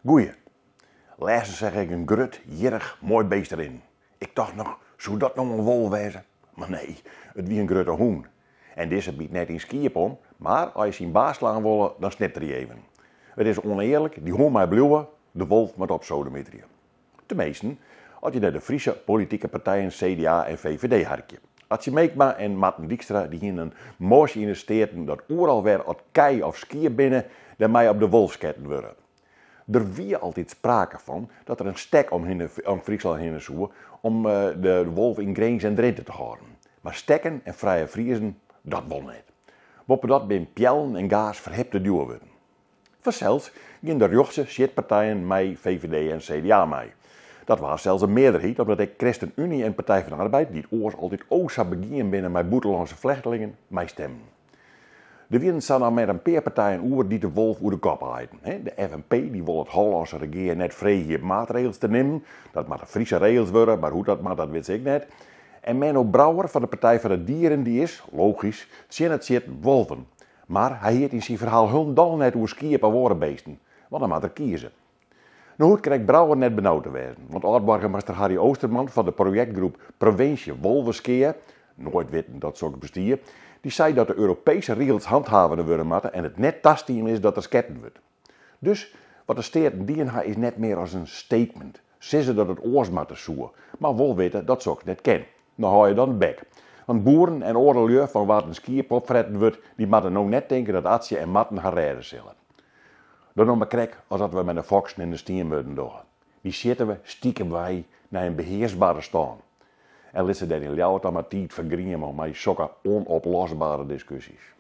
Goeie. Lêsten seach ik in grut, hierrich, moai beest rinnen. Ik tocht noch, soe dat no in wolf wêze? Mar nee, it wie in grutte hûn. En dizze byt net yn skiep om, mar as je syn baas slaan wolle, dan snipt er dy even. It is ûnearlik, dy hûn mei bliuwe, de wolf moat opsodemiterje. Teminsten, as je nei de Friese politike partijen CDA en VVD harkje. Atsje Meekma en Marten Dijkstra dy hiene in moasje yn de Steaten dat oeral wêr at kij of skiep binne, der mei op de wolf sketten wurde. Der wie altyd sprake fan dat der in stek om om Fryslân hinne soe om de wolf yn Grins en Drinte te hâlden. Mar stekken en frije Friezen, dat wol net. Boppedat binne peallen en gaas ferhipte djoer wurden. Fansels giene de rjochtse sjitpartijen mei VVD en CDA mei. Dat waard sels in mearderheid omdat ek Christenunie en Partij van de Arbeid, dy't oars altyd o sa begien binne mei bûtenlânske flechtlingen, meistimden. Der wienen sa noch mar in pear partijen oer dy't de wolf oer de kop aaiden. De FNP dy wol it Hollânske regear net freegje maatregels te nimmen. Dat moatte Friese regels wurde, mar hoe't dat moat dat wit se ek net. En Menno Brouwer fan de Partij foar de Dieren dy is, logysk, tsjin it sjitten wolven. Mar hy hie it yn syn ferhaal hielendal net oer skiep of oare beesten, want dan moat er kieze. No hoecht krekt Brouwer net benaud te wêzen, want âld-boargemaster Harry Oosterman fan de projektgroep Previnsje Wolveskea, noait witten dat soks bestie, dy sei dat de Europeeske rigels hanthavene wurde moatte en it net tastien is dat der sketten wurdt. Dus wat de Steaten dien ha is net mear as in statement, sizze dat it oars moatte soe, mar wol witte dat soks net kin. No hâld je dan de bek. Want boeren en oare lju fan wa't in skiep opfretten wurdt, dy moatte no net tinke dat Atsje en Marten har rêde sille. Dat no mar krekt as dat we mei de foksen en de stienmurden dogge. Dy sjitte we stikem wei nei in behearsbere stân. En lit se dêr yn Ljouwert dan mar tiid fergrieme mei sokke onoplosbare diskusjes.